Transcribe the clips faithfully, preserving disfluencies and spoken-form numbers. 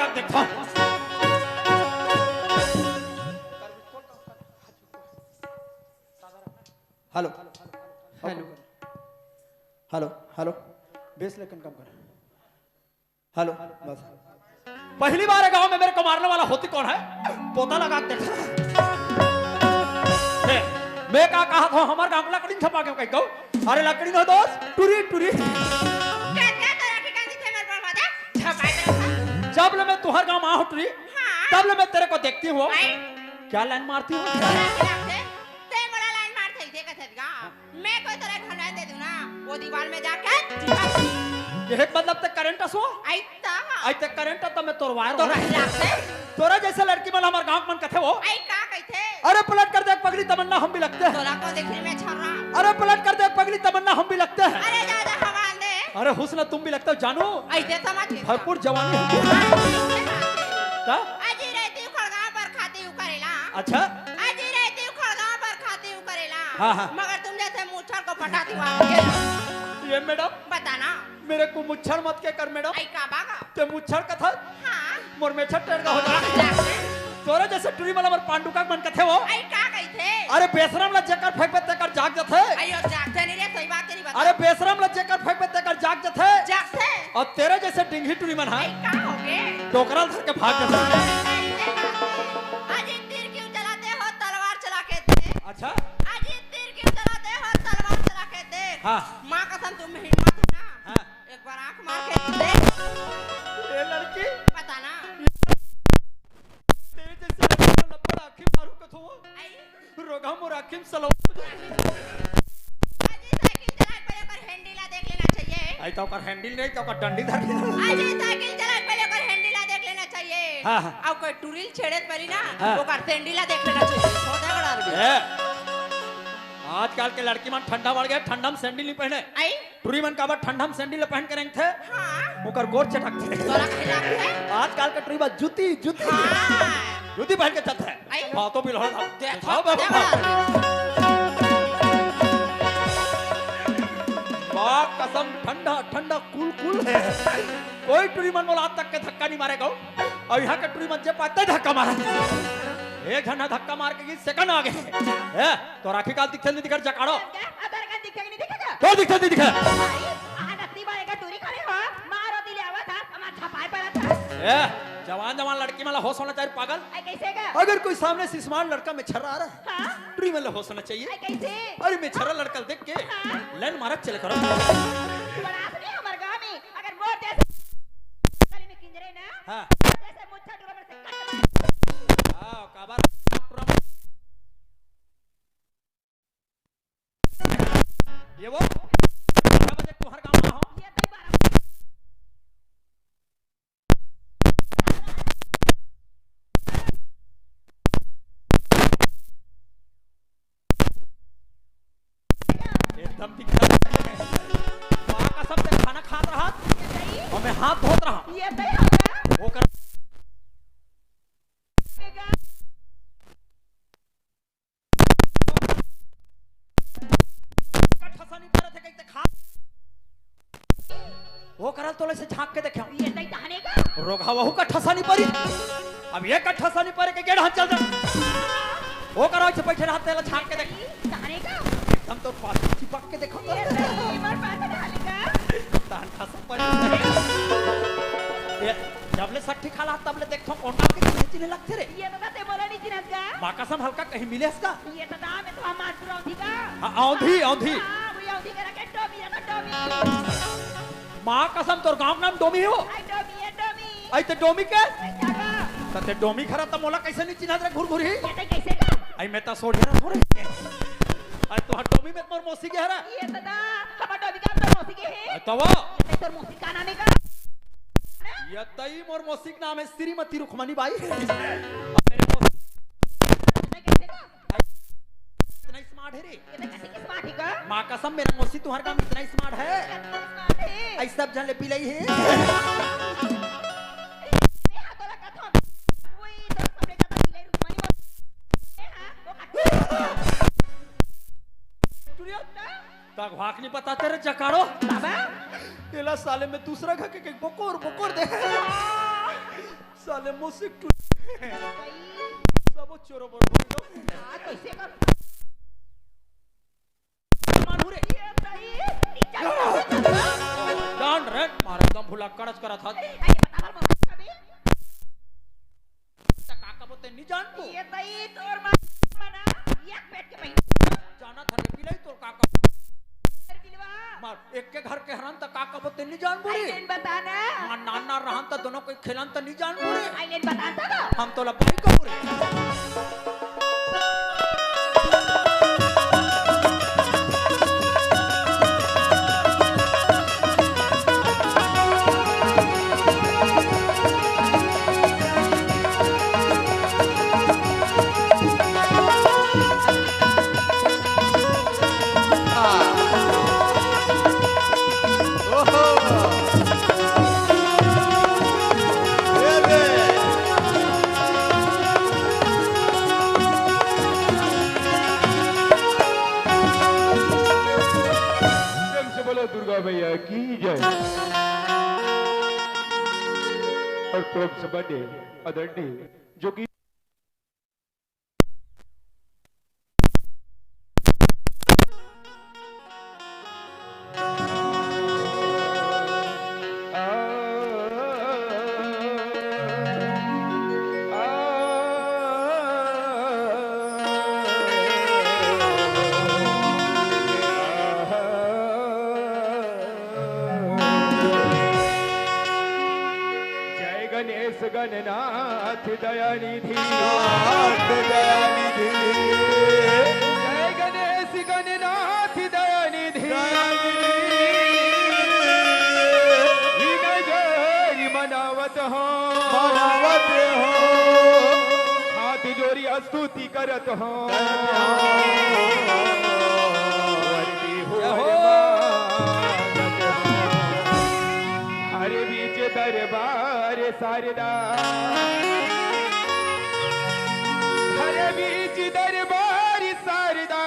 देखो। Hello. Hello. Hello, hello. Base लेकिन कम कर। हेलो, बस। पहली बार है गांव में मेरे को मारने वाला होती कौन है? पोता लगा के देखा। ए, मैं का कहा था, हमार गांव में लकड़ी छपा के कहीं कहूं? अरे लकड़ी ना दोस्त, टुरी, टुरी। क्या, क्या तरह की गांधी थे मेरे पर वादा? छपाई पे रखा। जब ले मैं तुहर गांव में आऊं टुरी, हाँ। तब ले मैं तेरे को देखती हूँ। आई। क्या लाइन मारती हूँ? तोरा खिलाफ से, ते मोला लाइन मार थे, देखा थे का? मैं कोई तोरे घर लाइन दे दूं ना, वो दीवार में जाके चिपक। ये मतलब ते करंट असो? आई ता। आई ते करंट तो मैं तोर वायर तोरा हो। हिला से। तोरा जैसे लड़की मन हमार गांव मन कथे वो। आई का कहिथे? अरे पलट कर देख पगली तमन्ना हम भी लगते हैं। तोरा को देखने में छर्रा। अरे पलट कर देख पगली तमन्ना हम भी लगते हैं। अरे ज्यादा हवा दे। अरे हुस्न तुम भी लगते हो जानू। ऐसे समझ के। भरपूर जवानी है। हाँ, ऐसे बात है। का? अजी रहती हूँ खड़गांव पर खाती हूँ करेला। अच्छा। अजी रहती हूँ खड़गांव पर खाती हूँ करेला। हाँ, हाँ। मगर तुम जैसे मुच्छर को पटाती हूँ आके। ये मैडम। बताना। मेरे को मुच्छर मत के कर मैडम। आई का बागा? ते मुच्छर कथा? हाँ। मोर मेछर टेढ़ का हो जा। तोरा जैसे टुरी मला मोर पांडुका मन कथे वो। आई का कहिथे? अरे बेसरम ला जेकर फेंकबे तेकर जाग जथे। अयो जागथे नहीं रे, सही बात तेरी बता। अरे बेसरम ला जेकर फेंकबे तेकर जाग जथे। जागथे। और तेरे जैसे डिंगी टुरी मन हा। आई का हो गे? डोकरा धर के भाग जथे। ऐसे बात है। अजी तीर क्यों चलाते हो तलवार चला के देख। अच्छा। अजी तीर क्यों चलाते हो तलवार चला के देख। हाँ। माँ कसम तुम हिम्मत हो ना। हाँ। एक बार आंख मार के देख। ए लड़की। पता ना। तेरे जैसे लड़की को लपड़ आंखें मारू कथो। आई। रोगा मोर आंखें सलो। अजी साइकिल चलाए पहले ओकर हैंडल ला देख लेना चाहिए। आई तो ओकर हैंडल नहीं तो ओकर डंडी धर ले। अजी साइकिल चलाए पहले ओकर हैंडल ला देख लेना चाहिए। हाँ, हाँ। अब कोई टुरिल छेड़े परी ना, हाँ। ओकर सैंडल ला देख लेना चाहिए। होता है बड़ा आदमी। ए, आजकल के लड़की मन ठंडा बढ़ गया, ठंडा में सैंडल नहीं पहने। आई? टुरी मन काबर ठंडा में सैंडल पहन के रेंगथे? हाँ। ओकर गोड़ चटकथे। तोरा खिलाफ है? आजकल के टुरी बस जूती, जूती। हाँ। जूती पहन के चलथे। आई? हाँ, तो भी लहर देखो, हाँ, बाबा। देखो। माँ कसम, ठंडा, ठंडा, कूल, कूल है। कोई टुरी मन मोला आज तक के धक्का नहीं मारे गौ। और यहाँ के टुरी मन जे पाते धक्का मारे। एक झन धक्का मार के सेकंड आ गए। ए, तोर आँखी काल दिखथे नहीं दिखत जकाड़ो? का? आ तोर का दिखे कि नहीं दिखे का? तोर दिखथे नहीं दिखे? भाई, आ रत्ती बार एक टुरी खड़े हो, मारो दिले आवा था, हमार छपाई पड़ा था। ए, जवान जवान लड़की मन ला होश होना चाहिए पागल। आई कैसे का? अगर कोई सामने से स्मार्ट लड़का में छर्रा आ रहा है, हाँ? टुरी मन ला होश होना चाहिए। आई कैसे? अरे में छर्रा लड़का देख के हाँ? लाइन मारत चले करो। बड़ा आदमी हमार गाँव में अगर मोर जैसे गली में किंजरे ना, हाँ। मोर जैसे मुच्छा टुरा मन से कट मार। हाँ, काबर टुरा मन ये वो बारह बजे तुहर गाँव में हो। ये तई बारह बजे। एकदम दिक्कत। माँ कसम से खाना खात रहा ये तई। और मैं हाथ धोत रहा। ये तई होगा। वो कर कठसा नहीं परत है, कहीं ते खा। वो करल तोले से झांक के देखे। ये नहीं तहने का? रोगहा वहू कठसा नहीं परी। अब ये कठसा नहीं परे के गेड़ हाथ चल जा। वो करा से बैठे रहते ला झांक के देख। तहने का? एकदम तो पास चिपक के देखो तो। ये नहीं, मर पास डाले का? तहन खसा परी। ये जब ले सट्ठी खाला तब ले देखथो कौन काम के चिन्हे चिन्हे लगथे रे। ये तो ते मोला नहीं चिन्हत का? माँ कसम हल्का कहीं मिले हस का? ये तो दाम है तो हम मार पूरा औंधी का। हाँ, औंधी, औंधी। हाँ, वो औंधी करा के डोमी, ये तो डोमी। माँ कसम तोर गाँव के नाम डोमी हो? आई डोमी, ये डोमी। आई ते डोमी के? आई जागा। त ते डोमी खरा त मोला कैसे नहीं चिन्हत रे घुरघुरी? ये ते कैसे का? आई मैं त सोझे रहा थोड़े। आई तो डोमी में मोर मौसी के हरा। ये तो दा, हमार डोमी का तोर मौसी के है। आई तो वो। ये ते तोर मौसी का नाम है का? ये तई मोर मौसी के नाम है श्रीमती रुक्मणी बाई। मेरे मौसी ये ते कैसे का? इतना स्मार्ट है रे। ये तो कैसे की स्मार्ट है का? माँ कसम, मेरा मौसी तुम्हारे काम इतना स्मार्ट है। कितना स्मार्ट है? ऐसा सब जन ले पिलाई है। मैं हाथों लगा था। वही तो सामने का तो पिलाई रुक्मणी बोल। ए हाँ, वो काट। टुरिया। तक वाक नहीं पता तेरे जकाड़ो। बाबा। एला साले में दूसरा घर के, के बोकोर, बोकोर दे। ले मुसिक टूट। सबो चोरो बोल बोल दो। हाँ, कैसे कर? मानू रे। ये भाई, नीचे जान रे, मार एकदम भुला कड़च करत हस। अरे, बता, बता, बता, बता। त का कबो ते नी जान तू? ये भाई, तोर माँ मना, एक पेट के बहिनी। जाना था रे बिलाई तोर का कबो। अरे बिलवा। मार, एक के घर के हरन त का कबो ते नी जान बोली? आई लेन बता ना। मार नाना रहन त दोनों कोई खेलन त नी जान बोली। आई लेन बता ना। हम तोला भाई कहू रे। प्रेम से बोलो दुर्गा मैया की जय। और प्रेम से बने आदरणीय जो कि जय गणेश गणनाथ दयानिधि। नाथ दयानिधि। जय गणेश गणनाथ दयानिधि। दयानिधि। विनय जोरी मनावत हो। मनावत हो। हाथ जोरी स्तुति करत हो। करत हो। वरदी हो जय हो। हमार। हर बीच दरबार शारदा। हर बीच दरबार शारदा।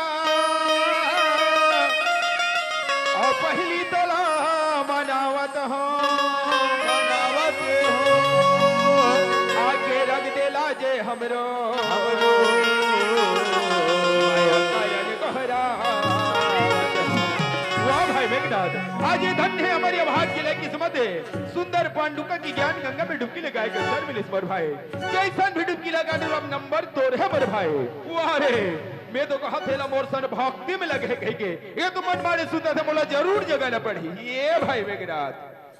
और पहली तोला मनावत हो। मनावत हो। आके रख देला जे हमरो। हमरो। माया काया ने कोहरा। वाह भाई मेघनाथ, आज ये धन्य है हमारी अभाग की किस्मत है। सुंदर पांडुका की ज्ञान गंगा में डुबकी लगाए के सर मिलिस मोर भाई। जैसन भी डुबकी लगा दू, अब नंबर तोर है मोर भाई। वाह रे, मैं तो कहा थेला मोर सन भक्ति में लगे कह के। ये तो मन मारे सुता थे, मोला जरूर जगाना पड़ी। ये भाई मेघनाथ,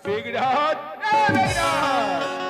मेघनाथ, ए मेघनाथ।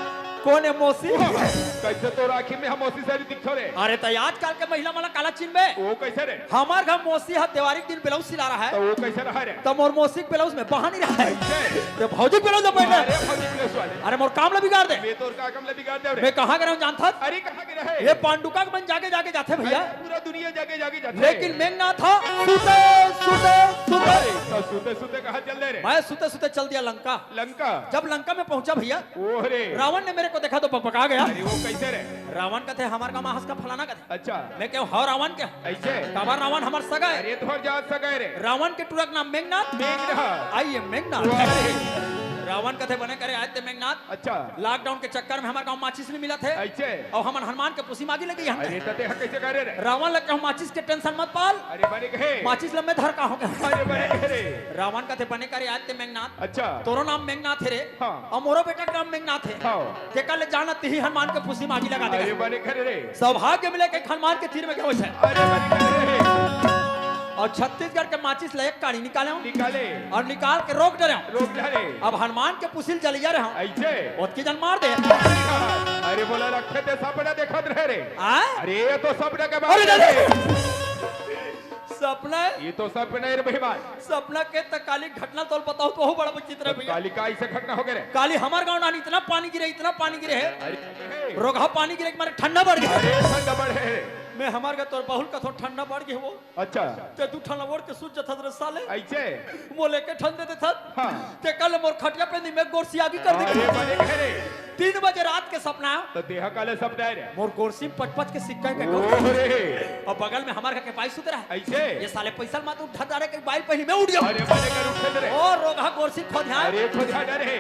कौन है मौसी? वाह, कैसे तोर आँखी में हम मौसी सरी दिखथो रे? अरे त आजकल के महिला मन ला काला चिन्हबे? वो कैसे रे? हमार घर मौसी ह देवारी के दिन ब्लाउज सिला रहा है। त वो कैसे रहा रे? त मोर मौसी के ब्लाउज में बाँह नहीं रहा है। कैसे? त भौजी के ब्लाउज में पहन ले। अरे भौजी के ब्लाउज वाले। अरे मोर काम ला बिगाड़ दे। मैं तोर का काम ला बिगाड़ दे रे? मैं कहाँ गे रहेंव जानथस? अरे कहाँ गे रहे? ये पांडुका के मन जागे जागे जाथे भैया। अरे पूरा दुनिया जागे जागे जाथे। लेकिन मेघनाथ ह सुते सुते सुते। अरे, त सुते सुते कहाँ चल दे रे? मैं सुते सुते चल दिया लंका। लंका? जब लंका में पहुंचा भैया, ओह रे। रावण ने मेरे को देखा तो बकबका गया। अरे वो कैसे रे? रावण कथे, "हमार का माँ हस का फलाना कथे।" अच्छा। मैं कहूँ, "हव रावण के।" ऐसे? "काबर रावण हमार सगा है।" अरे तोर जात सगा है रे। रावण के टुरा के नाम मेघनाथ। मेघनाथ। आइए मेघनाथ। वाह रे। रावण कथे, "बने करे आए ते मेघनाथ।" अच्छा। लॉकडाउन के चक्कर में हमार गाँव माचिस नहीं मिलत है। ऐसे? और हमन हनुमान के पुसी मागी लगी हम। अरे त तेहा कैसे करे रे? रावण लग के हम माचिस के टेंशन मत पाल। अरे बने कहे। माचिस लम्बे धर का हो गया। अरे बने कहे रे। रावण कथे, "बने करे आए ते मेघनाथ।" अच्छा। तोरो नाम मेघनाथ है रे। हाँ। और मोरो बेटा के नाम मेघनाथ है। हाँ। तेकर ले जाना तिही हनुमान के पुसी मागी लगा दे। अरे बने करे रे। सौभाग्य मिले के हनुमान के तीर में गए हो जाए। अरे बने करे रे। और छत्तीसगढ़ के माचिस ले एक काड़ी निकाले हो। निकाले। और निकाल के रोक डरे हो। रोक डरे। अब हनुमान के पुसी ल जलिया रहे हो। ऐसे? ओतकी जन मार दे। अरे बोला रखे ते सपना देखत रहे रे। आ? अरे ये तो सपना के बात अरे है। दादा। सपना है? ये तो सपना है रे बेईमान। सपना के त काली घटना तोल बताओ तो बहुत बड़ा विचित्र है भैया। काली का ऐसे घटना हो गए रे? काली हमार गांव ना इतना पानी गिरे, इतना पानी गिरे है। अरे। रोगहा पानी गिरे के मारे ठंडा बढ़ गया। अरे ठंडा बढ़े है। मैं हमार का तोर बहुल का थोड़ा ठंडा बढ़ गया वो। अच्छा। ते दू ठन ओढ़ के सूत जथत रे साले। ऐसे? मोले के ठंडे देथत। हाँ। ते कल मोर खटिया पे नी मैं गोरसी आगी कर दे। अरे बने घरे। तीन बजे रात के सपना। तो देहा काले सपना है रे। मोर गोरसी में पच पच के सिक्का के ओह रे। और बगल में हमार के पाई सुत रहा है। ऐसे? ये साले पैसा मत उठा डारे के बाइल पहली मैं उठ जाऊँ। अरे बने घर उठे रे। और रोगहा गोरसी खो ध्यान। अरे खो ध्यान रे।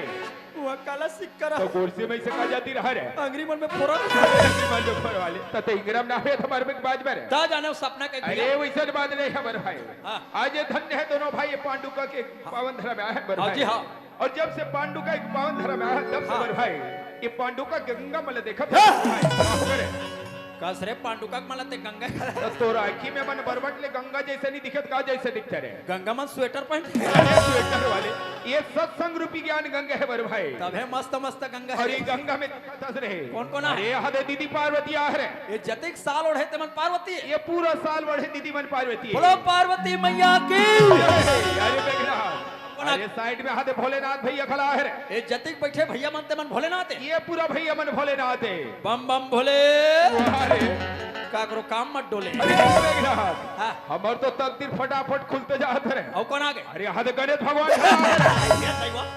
वो काला सिक्का रहा। तो कुर्सी में से का जाती रहा रे? अंगरी मन में फोरा। अंगरी मन में फोरा वाले। त ते इंगरम ना होय त हमर में बाज बर। ता जाने वो सपना के अरे, भैया। वैसन बात नहीं हमर भाई। हाँ। आज ये धन्य है दोनों भाई, ये पांडुका के पावन धरा में आए हैं बर हाँ भाई। जी, हाँ। और जब से पांडुका एक पावन धरा में आया है, तब से हाँ। बर भाई, ये पांडुका गंगा मला देखा हाँ। भाई। बाप रे। कस रे पांडुका मला ते गंगा। तो तोर आँखी में मन बरबट ले गंगा जैसे नहीं दिखत, का जैसे दिखते रे? गंगा मन स्वेटर पहन। अरे स्वेटर वाले, ये सत्संग रूपी ज्ञान गंगा है बर भाई। तब है मस्त मस्त गंगा और है। ये गंगा में दिखत रहे। कौन कौन है? अरे हदे दीदी पार्वती आ रहे। ये जतिक साल ओढ़े ते मन पार्वती है। ये पूरा साल ओढ़े दीदी मन पार्वती है। बोलो पार्वती मैया की। अरे बेगनाथ। कौन आ- अरे साइड में हदे भोलेनाथ भैया खड़ा है रे। ये जतिक बैठे भैया मन ते मन भोलेनाथ है। ये पूरा भैया मन भोलेनाथ है। बम बम भोले। वाह रे। काकरो काम मत डोले। अरे बेगनाथ। हाँ। हमर तो तकदीर फटाफट खुलते जात रे। और कौन आ गए? अरे हदे गणेश भगवान खड़ा है रे। ये सही बात।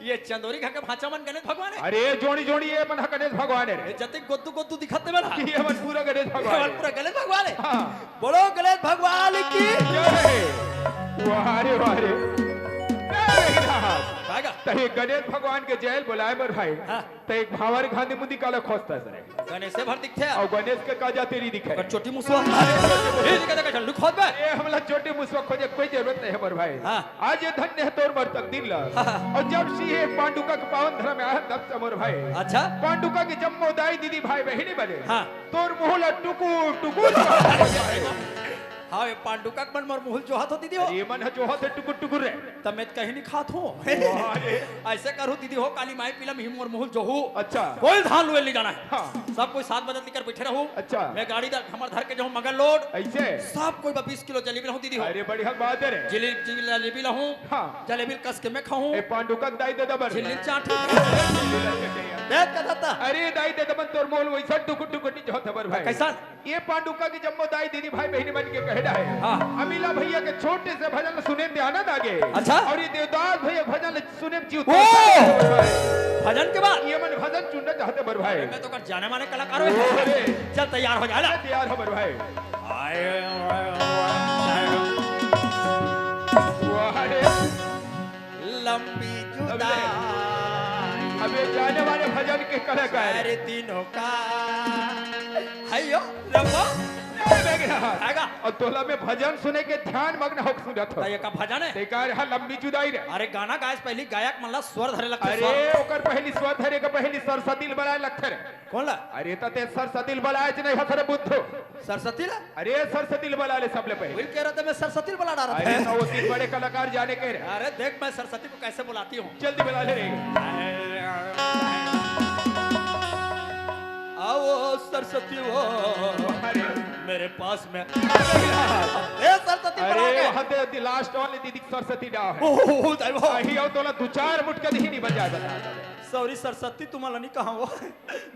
ये चंदोरी खा के भांचा मन गणेश भगवान है। अरे जोड़ी जोड़ी ये मन ह गणेश भगवान है रे। ये जतिक गोद्दू गोद्दू दिखत ते मन ह। ये मन पूरा गणेश भगवान ये मन है। पूरा गणेश भगवान है। हाँ। बोलो गणेश भगवान की। जय। वाह रे, वाह रे। ए, बेगनाथ। काय गा? त ये गणेश भगवान के जय बोलाए बर भाई। हाँ। त एक भांवर घांदी मुंदी काला खोजता सर। गणेश से भर दिखथे। और गणेश के का जाते नहीं दिखे। अगर चोटी मुसवा। ये दिखा, दिखा, झंडू खोद बे। ए, हमला चोटी मुसवा खोजे कोई जरूरत नहीं है बर भाई। हाँ। आज ये धन्य है तोर बर तकदीर ला। हाँ। और जब से ये पांडुका के पावन धरा में आया, तब से मोर भाई। अच्छा। पांडुका के जम्मो दाई दीदी भाई बहिनी बने। हाँ। तोर मुंह ला टुकुर टुकुर। हाँ, ये पांडुका के मन मोर मुंह ल जोहत हो दीदी हो। अरे, ये मन ह जोहत है टुकुर टुकुर रे। तब मैं कहीं नहीं खात हूँ। वाह रे। ऐसे करू दीदी हो, काली माई पीला मिही मोर मुंह ल जोहू। अच्छा। कोई धान लुए नहीं जाना है। हाँ। सब कोई सात बजे निकर बैठे रहू। अच्छा। मैं गाड़ी दर, हमर धर के जाऊँ मगल लोड। ऐसे? सब कोई बा बीस किलो जलेबी रहूँ दीदी हो। अरे, बढ़िया बात है रे। जलेबी, जलेबी रहूँ। हाँ। जलेबी कस के मैं खाऊँ। ए, पांडुका के दाई दे दबर। झिल्ली चाट। देख का दाता। अरे, दाई दे दबन तोर मोल वैसा टुकुर टुकुर नहीं जोहत है बर भाई। कैसा? ये पांडुका के जम्मो दाई दीदी भाई बहिनी मन के कहना है। हाँ। अमीला भैया के छोटे से भजन सुने में आनंद आ गए। अच्छा। और ये देवदास भैया के भजन सुने में जीव ओ! तड़प उठे। भजन के बाद? ये मन भजन सुनना चाहते बर भाई। मैं तो कर जाने माने कलाकार हूँ। अरे। चल तैयार हो जा ना। तैयार हो बर भाई। आए, आए, आए, आए। वाह रे। लंबी जुदाई। अब ये जाने वाले भजन के कलाकार। सारे दिनों का। हयो, रब्बा। ए, बेगनाथ। आएगा। और तोला में भजन सुने के ध्यान मग्न होके सुनत हो। त ये का भजन है? बेकार है, लंबी जुदाई रे। अरे गाना गाए से पहली गायक मन ला स्वर धरे लगथे, अरे स्वर। ओकर पहली स्वर धरे के पहली सरस्वती ल बलाए लगथे रे। कौन ला? अरे त ते सरस्वती ल बलाए च नहीं हस रे बुद्धू। सरस्वती ला? अरे सरस्वती ल बला ले सबले पहले। विल कह रहा था मैं सरस्वती ल बला डाल रहा अरे था। तो वो तीन बड़े कलाकार जाने के रे। अरे देख मैं सरस्वती को कैसे बुलाती हूँ। जल्दी बला ले रे। आओ सरस्वती हो अरे। मेरे पास में। ए सरस्वती अरे बुला के। वहाँ ते लास्ट वाली दीदी सरस्वती डाव है। ओहो, जय हो। अही आओ तोला दो चार मुटका नहीं बजाए बता। सॉरी सरस्वती तुम्हाला नहीं कहा वो।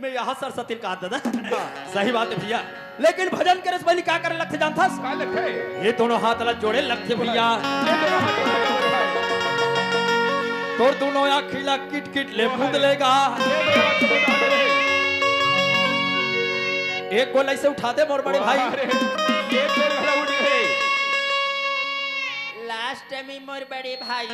मैं यहाँ सरस्वती का दादा। हाँ। सही बात है भैया। लेकिन भजन करे से पहले का करे लगथे जानथस? का लगथे? ये दोनों हाथ ला जोड़े लगथे भैया। ये दोनों हाथ जोड़े लगथे। तोर दोनों आँखी ला किट किट ले मूंद लेगा। ये दोनों हाथ जोड़े लगथे। एक गोल ऐसे उठा दे मोर बड़े भाई। अरे, एक गोल घला उठ गए। लास्ट में मोर बड़े भाई।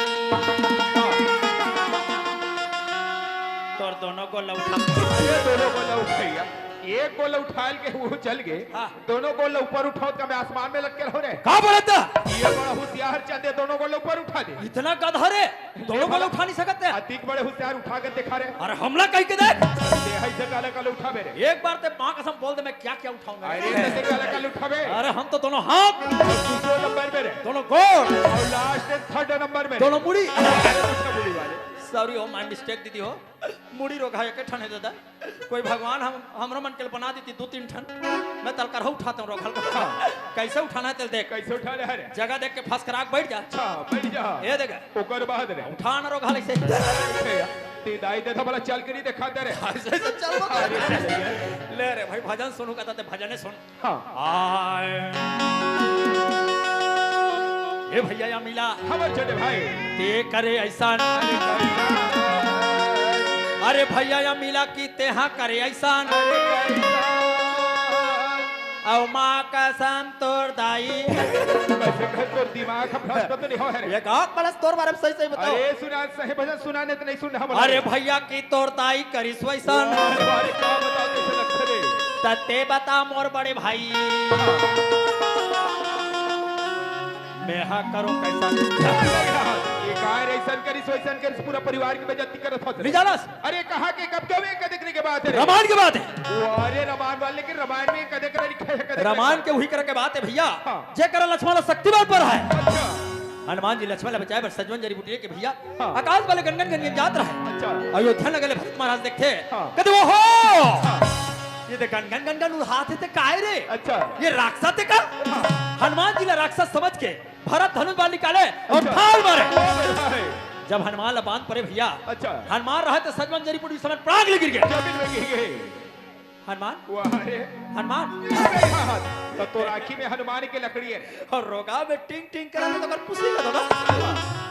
तोर दोनों गोला उठा। अरे दोनों गोला उठ गया। एक गोला उठाल के वो चल गए। हाँ। दोनों गोला ऊपर उठाओ, कब आसमान में लटके रहो रे। का बोलता? ये बड़ा होशियार चंदे, दोनों गोला ऊपर उठा दे। इतना गधा रे, दोनों गोला उठा नहीं सकते। अतिक बड़े होशियार उठा के दिखा रे। अरे हमला कह के देख। ये है से काला काला उठावे रे। एक बार ते माँ कसम बोल दे, मैं क्या क्या उठाऊंगा। अरे कैसे काला काला उठावे। अरे हम तो दोनों हाथ, दूसरे नंबर पे रे। दोनों गोड़। और लास्ट थर्ड नंबर में। दोनों मुड़ी। अरे दूसरा मुड़ी वाले। सॉरी हो, माय मिस्टेक दीदी हो। मुड़ी रोगा एक ठन है दादा। कोई भगवान हम, हमरो मन के बना देती दो तीन ठन। मैं तल करहु उठाता हूँ रोघल को। हाँ। कैसे उठाना है तेल देख। कैसे उठाना है रे? जगह देख के फंस कर आग बैठ जा। अच्छा, बैठ जा। ये देख। ओकर बाद रे। उठा ना रोघल ऐसे। ते दाई दे तो भला चल के नहीं दिखा दे रे। ऐसे ऐसे चल बता। अरे, चल भैया। ले रे भाई भजन सुनू कहता ते भजने सुन। हाँ। आए। हे भैया या मिला। हमर छोटे भाई। ते करे ऐसा। अरे भैया या मिला कि तेहा करे ऐसा। अउ माँ कसम तोर दाई। कइसे कहे तोर दिमाग ह भ्रष्ट तो नइ होय रे? ये गाँव के बलस तोर बारे में सही सही बताओ। अरे सुना, सही भजन सुना, नहीं तो नहीं सुनना बोला अरे रे। भइया की तोर दाई करिस वइसन। अरे बारे का बताओ, कइसे लगथे रे? त ते बता मोर बड़े भाई। हाँ। मैं हा करो कैसा? ये काय रे, अइसन करिस, वइसन करिस, पूरा परिवार के बेइज्जती करत हस रे। नहीं जानस? अरे कहाँ के, कब के, कदे करे के बात हे रे? रामायण के बात हे। वो अरे रामायण वाले के, रामायण में कदे करे लिखे हे, कदे करे रामायण के उही करे के बात हे भइया। हाँ। जे करा लक्ष्मण ला शक्ति बल परे हे। अच्छा। हनुमान जी लक्ष्मण ला बचाए बर सजवन जड़ी बूटी लेके भइया हाँ। आकाश वाले गनगन गनगन जात रहे। अच्छा। अयोध्या नगर ले भरत महाराज देखथे। हाँ। कथे, "ओहो! हाँ। ये दे गनगन गनगन उड़ाथे ते काय रे? अच्छा। ये राक्षस हे का?" हाँ। हनुमान जी ला राक्षस समझ के भरत धनुष बाण निकाले अउ अच्छा। ठाल मारे। वाह भाई। जब हनुमान ला बाण परे भइया, अच्छा। हनुमान रहे त सजवन जड़ी बूटी समेत पड़ाक ले गिर गे। जमीन में गिर गे। हनुमान, वाह रे। हनुमान। ये भाई हाथ, त तोर आँखी में हनुमान के लकड़ी हे। अउ रोगा में टिंग टिंग करे त ओकर पुसी का दो ना।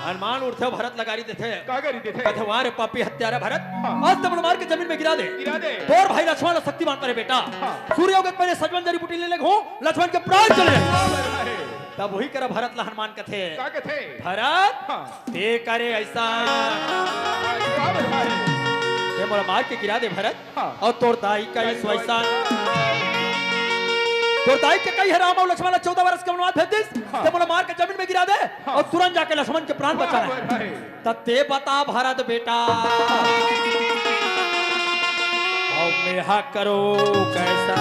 हनुमान उठथे, भरत ला गारी देथे। का गारी देथे? कथे, "वाह रे पापी हत्यारा भरत, हाँ। आज तो मन मार के जमीन में गिरा दे। गिरा दे। तोर भाई लक्ष्मण ला शक्ति बाण परे बेटा। हाँ। सूर्य उगे के पहले सजवन जड़ी बूटी ले लेगहूँ, लक्ष्मण के प्राण चले जाही।" वाह भाई। तब उही करा भरत ला हनुमान कथे, का कथे? भरत, हाँ। ते करे अइसा। वाह भाई। ते मोला मार के गिरा दे भरत। हाँ। अउ तोर दाई करिस वइसन। तोर दाई के कहे हे राम अउ लक्ष्मण ला चौदह बरस के वनवास भेज दिस। हाँ। ते मोला मार के जमीन में गिरा दे हाँ। अउ तुरंत जाके लक्ष्मण के प्राण वाह बचा ले। भाई। त ते बता भरत बेटा। अउ मैं हा करो कैसा?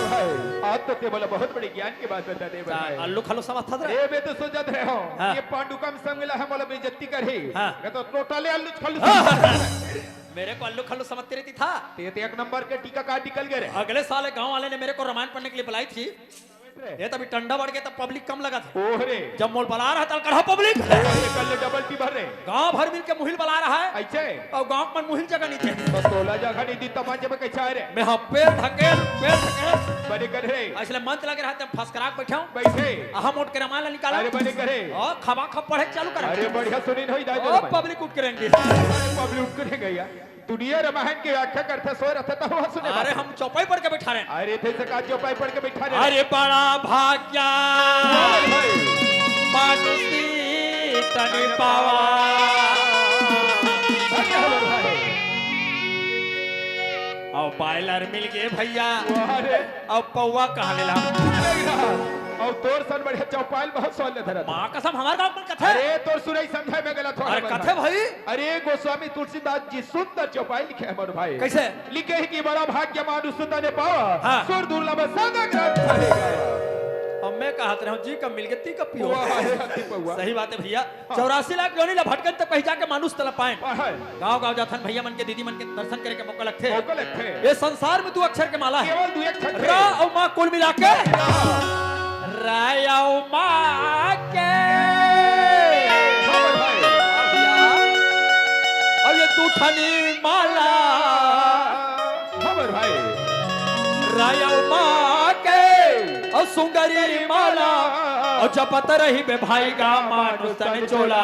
भाई, आज तो ते मोला बहुत बड़े ज्ञान के बात बता दे भाई। अल्लू खल्लू समझथस रे? ए, मैं तो सोचत रहे हँव, हाँ। ये पांडु कम संग ला हे, मोला बेइज्जती करही। हाँ। मैं तो टोटले अल्लू खल्लू हाँ। समझत रहे हँव। मेरे को अल्लू खल्लू समझते रहती था। ते, ते एक नंबर के टीका कार्ड निकल गे रे। अगले साल एक गाँव वाले ने मेरे को रामायण पढ़ने के लिए बुलाई थी। ये तभी ठंडा बढ़ गे, तब पब्लिक कम लगथे। ओह रे। जब मोला बला रहा, तब कड़ा पब्लिक। ओह रे, कल डबल टीबर रे। गांव भर मिलके मुहिल बला रहा हे। अइसे? अउ गांव के मन मुहिल जगह नइ दे। बस तोला जगह नइ दिस, त मन जब कइसे आए रे? मैं हा पेड़ ढकेल, पेड़ ढकेल। बने करे। अइसने मंच लगे रहा, तब फसकरा के बइठे हँव। बइठे। अहा मोट के रामायण ला निकाला। अरे बने करे। अउ खबा खब पढ़े चालू करा। अरे बढ़िया सुनी नहीं दाई ओ, दे पब्लिक उठ के रेंगे। पब्लिक उठ के रेंगे यार। दुनिया रामायण के व्याख्या करथे, सोए रथे त हुआ सुने अरे, बात। हम चौपाई पढ़ के बइठा रहेन। अरे, थे से का चौपाई पढ़ के बइठा रहे? अरे, बड़ा भाग्या अरे भाई। मानुष तन पावा। अरे, अरे भाई। अउ बॉयलर मिल गे भइया। वाह रे। अउ पौवा कहाँ ले ला? अउ तोर सन बढ़िया चौपाई ल बहुत सोच ले धरत। माँ कसम, हमार गाँव के मन कथे। अरे, तोर सुनई समझाए में गलत हो अरे, कथे भाई। अरे, गोस्वामी तुलसीदास जी सुंदर चौपाई लिखे हे मोर भाई। कइसे? लिखे हे कि बड़ा भाग्य मानुष तन पावा, हाँ। सुर दुर्लभ सदा ग्रंथ है गावा। अब मैं कहत रहे हँव, जी का मिल गे, ती का पियो। वाह, हे हत्ती पौवा। सही बात हे भइया। हाँ। चौरासी लाख योनि ला भटकन त कहीं जाके मानुष तन पाएन। हाँ, हाँ। गाँव गाँव जाथन, भइया मन के, दीदी मन के दर्शन करे के मौका लगथे। मौका लगथे। ये संसार में दू अक्षर के माला हे। केवल दू अक्षर के। रा अउ मा कुल मिला के। रा। रा अउ मा के। हाँ भाई। अउ ये दू ठनी माला। हाँ भाई। रा अउ मा के। अउ सुंदरी माला। अउ जपत रहिबे भाई गा मानुष तन चोला।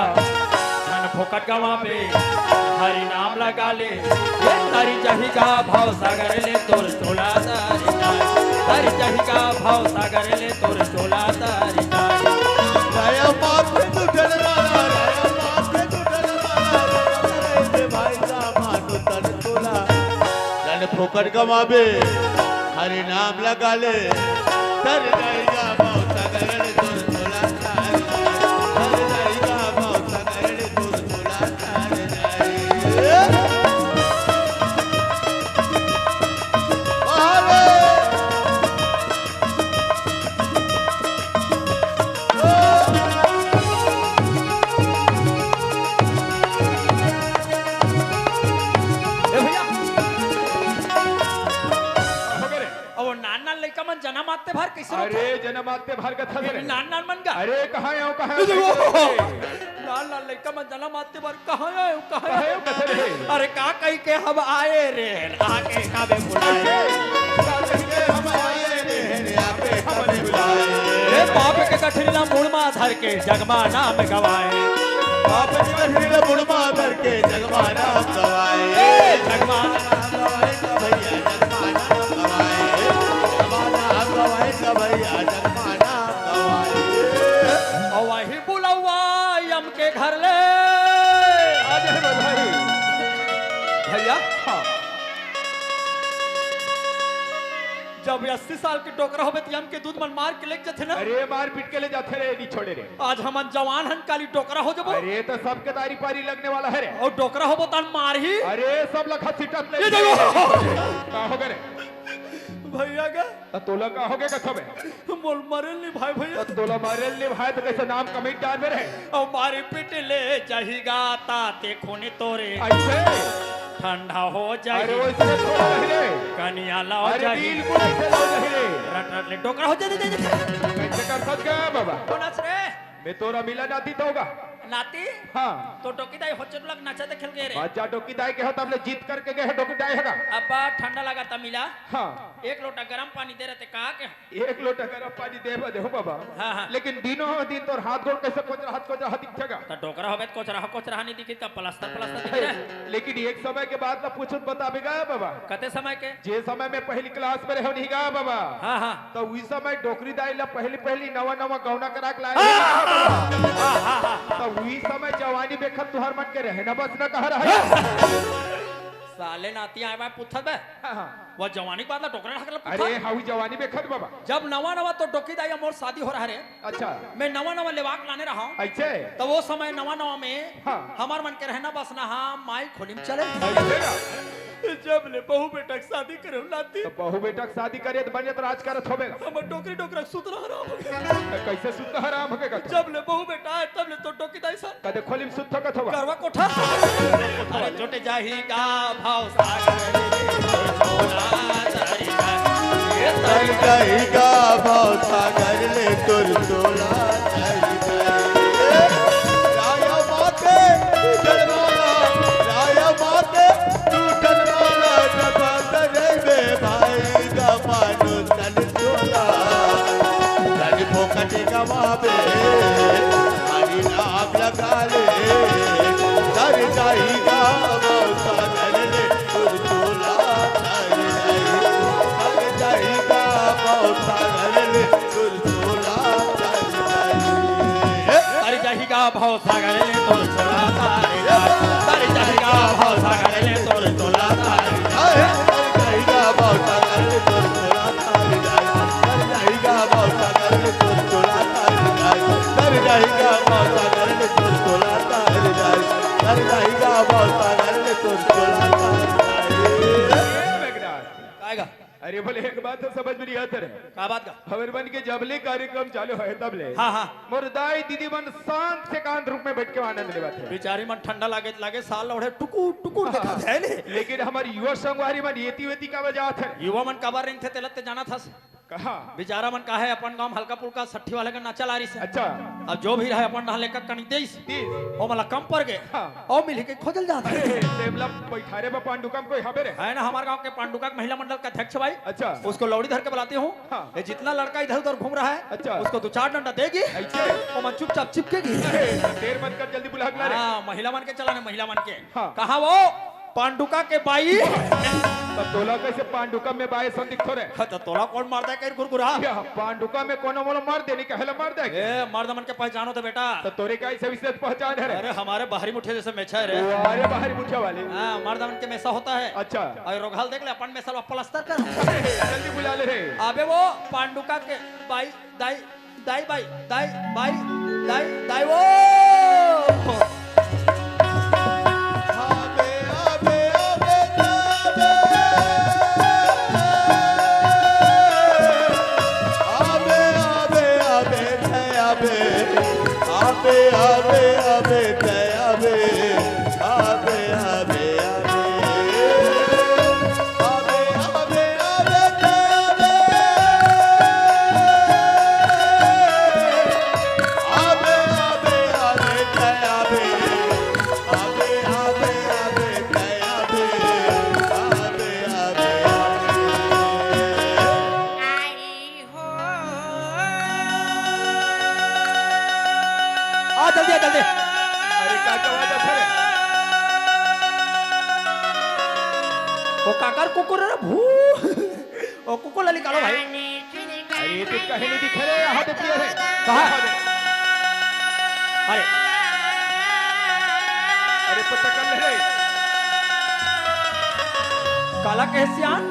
धन फोकट गवाबे, हरि नाम लगा ले। ये तरी जही गा भव सागर ले तोर चोला तारी तारी। तरी जही गा भव सागर ले तोर चोला तारी तारी। राया माथे तू डलवाला, राया माथे तू डलवाला, रे भाई गा मानुष तन चोला। धन फोकट गवाबे, हरि नाम लगा ले। तर जाएगा मौत अगर तोर चोला तार जाए। तर जाएगा मौत अगर तोर चोला तार जाए। अरे! ए भइया। हो गे रे। अब वो नान नान लइका मन जनम आते भर कइसे रोथे? अरे, जनम आते भर कथा करे। नान नान मन गा। अरे, कहाँ आयो, कहाँ ए, आयो? देखो। नान नान लइका मन जनम आते भर कहाँ आयो, कहाँ कहाँ आयो? आयो, कथे रे? अरे, का कहि के हम आए रे, आके काबे बुलाए। अरे, का कहि के हम आए रे, आके काबे बुलाए। ए, पाप के गठरी ला मुड़ मा धर के जगमा नाम गवाए। पाप के गठरी ला मुड़ मा धर के जगमा नाम गवाए। ए, जगमा नाम गवाए, भइया, जगमा नाम गवाए। जब अस्सी साल के डोकरा होबे, त यम के दूध मन मार के लेके जाथे ना। अरे, मार पीट के ले जाथे रे, नी छोड़े रे। आज हमन जवान हन, काली डोकरा हो जबो। अरे, तो सबके दारी पारी लगने वाला है रे। अउ डोकरा होबो, तन मारही। अरे, सब ला घसीटत ले ये जाही। देखो। का हो गे रे? भैया का? त तोला का हो गे कथबे? मोल मरेल नी भाई, भैया। त तोला मरेल नी भाई, त कैसे नाम कमेंट डालबे रे? अउ मारी पीट ले जाही गा, ताते खून तोरे। ऐसे? ठंडा हो जाही। अरे, वैसे थोड़ा नहीं रे। कनिया लाओ अरे, जाही। बिल्कुल ऐसे लाओ जाही रे। रट रट ले डोकरा हो जाही, जाही, जाही। कैसे कर सकत गा बाबा? कोन अस रे? मैं तोरा मिला नाती तो होगा। नाती? हाँ। तो डोकी दाई होचट लग नाचा देखे ल गे रे। अच्छा, डोकी दाई के हो, तब ले जीत करके गे हे डोकी दाई हे गा। अब्बा ठंडा लगा त मिला। हाँ। एक लोटा गरम पानी दे रहे थे, कहा के? एक लोटा गरम पानी दे बदे हो बाबा। हाँ, हाँ। लेकिन दिनों दिन तोर हाथ गोड़ कैसे कोचराहत कोचराहत दिखथे गा। त डोकरा होबे त कोचराहा कोचराहा नहीं दिखी, त प्लास्टर प्लास्टर दिखी रे। लेकिन एक समय के बात ला पूछूं त बताबे गा बाबा। कते समय के? जे समय में पहली क्लास में रहे नहीं गा बाबा। हाँ, हाँ। त उही समय डोकरी दाई ला पहली पहली नवा नवा गौना करा के लाए हाँ, रहे। हाँ, हाँ, हाँ, हाँ। त उही समय जवानी बेखत तुहर मन के रहे ना बस ना कहा रहे। साले नाती आए बाय पुथत बे। हाँ, हाँ। वो जवानी के बात ला डोकरा ढाकला पुथत। अरे, हाँ, उही जवानी बेखत बाबा। जब नवा नवा तो डोकी दाई मोर शादी हो रहा रे। अच्छा। मैं नवा नवा लेवाक लाने रहा हूँ। ऐसे? तो वो समय नवा नवा में हाँ। हमार मन के रहना बसना, हाँ, माई खोली में चले। ऐसे ना? जब ले बहू बेटा के शादी करे हो नाती। तो बहू बेटा के शादी करे त बने त राज करत होबे। हमर डोकरी डोकरा के सुतरा हराम हो गे। तो कैसे सुतरा हराम हो गे? जब ले बहू बेटा आए, तब ले तो डोकी दाई सन। कदे खोली में सुत थकत होगा। करवा कोठा। अरे जुट जाही गा भाव सागर रे, तोर चोला तरी गा। ये तर जाही गा भाव सागर ले तोर चोला तरी गा। राया माते टूटल माला, राया माते टूटल माला, जब तरे बे भाई गा मानो तन चोला। तन फोकट गवाबे, हरी नाम लगा ले, तर जाही गा भाव सागर ले तोर चोला तरी गा। तर जाही गा भाव सागर ले तोर चोला तरी गा। तर जाही गा भाव सागर ले तोर चोला तरी गा। तर जाही गा भाव सागर ले तोर चोला तरी गा। तर जाही गा भाव सागर ले तोर चोला तरी गा। तर जाही गा भाव सागर ले तोर चोला तरी गा। तर जाही गा भाव सागर ले तोर चोला तरी गा। तर जाही गा भाव सागर ले तोर चोला तरी गा। काय गा? अरे बोले, एक बात तो समझ में नहीं आता रे। का बात गा? हमर मन के जबले कार्यक्रम चालू होय तबले। हाँ, हाँ। मोर दाई दीदी मन शांत से एकांत रूप में बैठ के आनंद लेवत हे। बिचारी मन ठंडा लागे, लागे साल ओढ़े टुकुर टुकुर हाँ, देखत हे ले। लेकिन हमर युवा संगवारी मन एती वेती का बजात हे। युवा मन काबर रेंगथे तेला ते जानत हस। कहा? बिचारा मन का हे अपन गांव हल्का पुल्का सट्ठी वाले का नाचा लारिस हे। अच्छा। अब जो भी रहे अपन डहले का कनी देइस। तीस। ओ मला कम पड़ गे। हाँ। ओ मिली के खोजल जात हे। अरे, तेमला बैठारे बा पांडुका में कोई हबे रे? है ना, हमारे गांव के पांडुका के महिला मंडल का अध्यक्ष भाई। अच्छा। उसको लौड़ी धर के बुलाती हूँ। हाँ। ये जितना लड़का इधर उधर घूम रहा है, अच्छा। उसको दो चार डंडा देगी। ऐसे? वो मन चुपचाप चिपकेगी। अरे, देर मत कर, जल्दी बुला के ला रे। हाँ, महिला मन के चलाने, महिला मन के। हाँ। कहाँ वो? पांडुका के बाई। त तोला कैसे पांडुका में बाई सन दिखथो रे? हाँ, त तोला कौन मार दे कहीं गुरगुरा? या, पांडुका में कोनो मोला मार देनी, कहेला मार दे? ए, मर्द मन के पहचानो तो बेटा। त तोरे का ऐसे विशेष पहचान है रे? अरे, हमारे बाहरी मुठिया जैसे मेछा है रे। ओ, अरे, बाहरी मुठिया वाली। हाँ, मर्द मन के मेसा होता है। अच्छा। और रोगहाल देख ले, अपन मेसा ला प्लास्टर कर। जल्दी बुला ले रे। अबे वो पांडुका के बाई, दाई, दाई बाई, दाई बाई, दाई, दाई वो। आबे, आबे, आबे, आबे। आबे, आबे, आबे, तै आबे। आबे, आबे, आबे, तै आबे। आबे, आबे, आबे। आबे, आबे, आबे, तै आबे। आबे, आबे, आबे, तै आबे। आबे, आबे, आबे, तै आबे। आबे, आबे, आबे। आ, जल्दी आ, जल्दी। अरे, का, का आवाज आता है? ओ काकर कुकुर रे, भू। ओ कुकुर ला निकालो भाई। अरे, ये तो कहीं नहीं दिख रहे, यहाँ देखिए रे। कहाँ? अरे। अरे, पता कर ले रे। काला कहे सियान?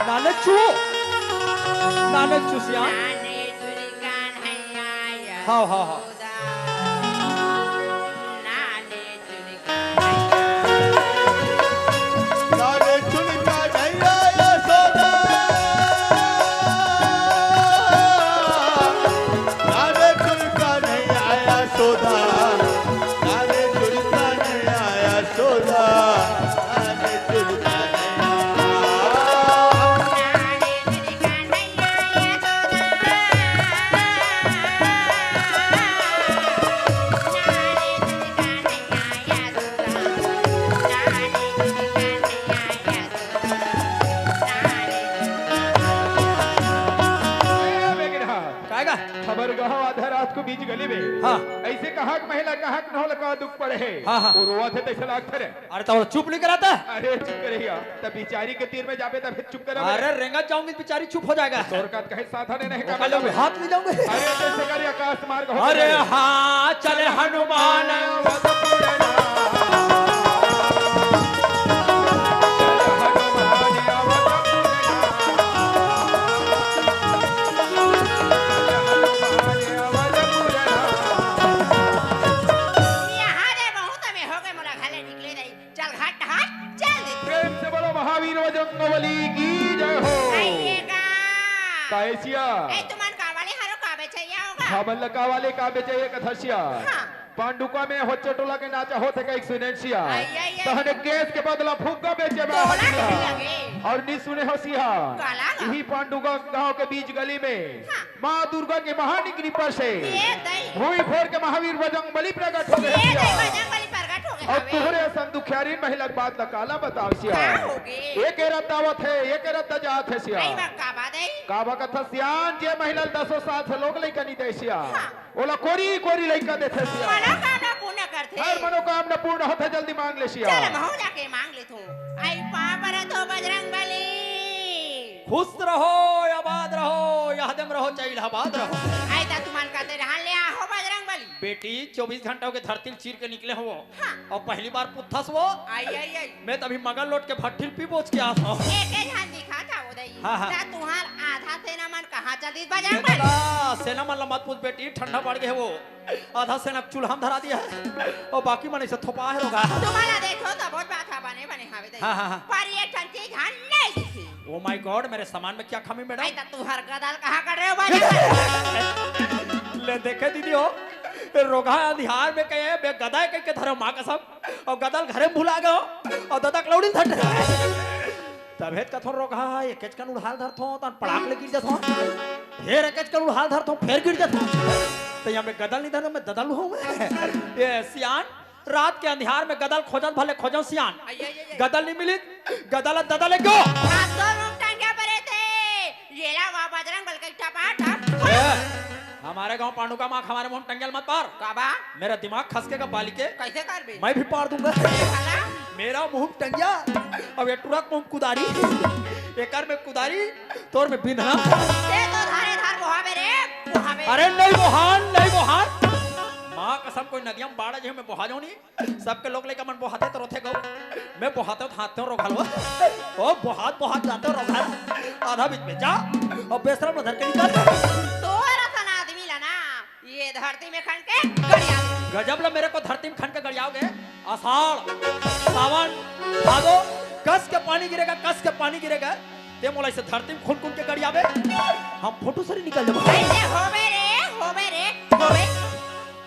नाने चू, नाने चू सियान। हाँ, हाँ, हाँ। ए, बेगना। काय गा? हमर गाँव आधा रात को बीच गली में। हाँ। ऐसे कहाँ के महिला, कहाँ के नौलखा दुख पड़े हे। हाँ, हाँ। वो रोवत हे, तैसे लागथे रे। अरे, त चुप नहीं कराता? अरे, चुप करे हिया। तब बिचारी के तीर में जाबे, तब फिर चुप करे अरे, बे। रेंगत जाऊंगी, बिचारी चुप हो जाएगा। तोर का कहे साधन नहीं वो का कल जाबे। हाथ ले जाऊंगे। अरे, जैसे करी आकाश मार्ग हो अरे जाए। हाँ, चले हनुमान। यहाँ रे बहुत हमें हो गए, मोला घर ले निकले नहीं। चल घाट घाट चल दे। प्रेम से बोलो महावीर बजरंग बली की जय हो। आइएगा। काहे सिया? ए, तुमन का वाले हरो का बेचैया होगा? हमन ल का वाले का बेचैया कथा सिया? हाँ। पांडुका में होच्चे टोला के नाचा होत हे का एक सुनेन सिया? आई, आई, आई। तहने गैस के बदला फुग्गा बेचे में तोला हाजिर के हे। लगे। और नी सुने हो सिया? काला गा। यही पांडुका गांव के बीच गली में हाँ। माँ दुर्गा के महान कृपा से ए दई। भूमि फोर के महावीर बजरंग बली प्रकट हो गए ए दई, सिया। बजरंग बली प्रकट हो गए और हवे। तोहरे असन दुखियारी महिला के बात ला काला बताव सिया। का होगे? एक रद्दा आवत हे, एक रद्दा जात हे सिया। आई बा, का बा दई? का बा कथा सियान, जे महिला ल दसों साल से लोग लइका नहीं दे सिया। हाँ। ओला कोरी कोरी लइका देथे सिया। मनोकामना पूर्ण करथे। हर मनोकामना पूर्ण होथे, जल्दी मांग ले सिया। चल, महू जाके मांग लेथों। आई पाँव परत हों बजरंग बली। खुश रहो, आबाद रहो, यहदे म रहो, चाहे इलाहाबाद रहो। आई त तुमन कते रहन ले आहो बजरंग बली। बेटी, चौबीस घंटा होगे धरती ल चीर के निकले हों। हाँ। अउ पहली बार पूछथस वो। आई, आई, आई। मैं त अभी मगल लोट के भट्ठी ल पी बोच के आत हों। एके झन दिखा था वो दई। हाँ, हाँ। त तुहार आधा सेना मन कहाँ चल दिस बजरंग बली? सेना मन ला मत पूछ बेटी, ठंडा पड़ गे हे वो। आधा सेना चूल्हा में धरा दिया है और बाकी मन ऐसे थोपा है रोगा। तुम्हारा देखो तो बहुत बात है, बने बने हावे दे। हाँ, हाँ, हाँ। पर ये ठन चीज हाँ नहीं दिखी। Oh my God, मेरे सामान में क्या कमी मैडम? आई त तुहर गदल कहाँ कर रहे हो बाजा कर? ले देखे दीदी हो, रोगा अंधियार में कहे बे गदा कह के धरो माँ कसम, और गदल घरे में भुला गयो और ददा कलौड़ी धट रहे। तभे त कथों रोगहा, एकेच कन उड़हाल धरथों, तहन पड़ाक ले गिर जथों। फेर एकेच कन उड़हाल धरथों, फेर गिर जथों। त यहाँ में गदल नहीं धरना, मैं ददल हूँ मैं। ये सियान, रात के अंधियार में गदल खोजत भले खोजों सियान। आई, आई, आई, आई। गदल नहीं मिली, गदल ददल एक गो। हाथ दो मुंह टंगे पड़े थे। ये ला वाह बजरंग बल के टपा टप। ए, हमारे गांव पांडुका माँ हमारे मुंह में टंगिया ल मत पार। का बा? मेरा दिमाग खसकेगा बालिके। कैसे करबे? मैं भी पार दूंगा। साला। मेरा मुंह में टंगिया, अब ये टुरक मुंह में कुदारी, एकर में कुदारी, तोर में बिंधना। ते तो धारे धार बोहावे रे, बोहावे। अरे नहीं बोहान, नहीं बोहान। माँ कसम कोई नदिया में बाढ़ आ जाए, मैं बोहा जाऊँ नहीं। सबके लोग लइका मन बोहाथे त रोथे गो। मैं बोहाथों त हांथों रोघा ल। ओ बोहात बोहात जाथों रोघा ल। आधा बीच में जा। अउ बेसरम ल धर के निकल। तोर असन आदमी ला ना, ये धरती में खन के गड़िया दे। गजब ला मेरे को धरती में खन के गड़ियाओगे। आषाढ़, सावन, भादो, कस के पानी गिरेगा, कस के पानी गिरेगा। ते मोला इसे धरती में खुन खुन के गड़ियाबे, हम फोटो सरी निकल जाबो। अइसे होबे रे, होबे रे, होबे।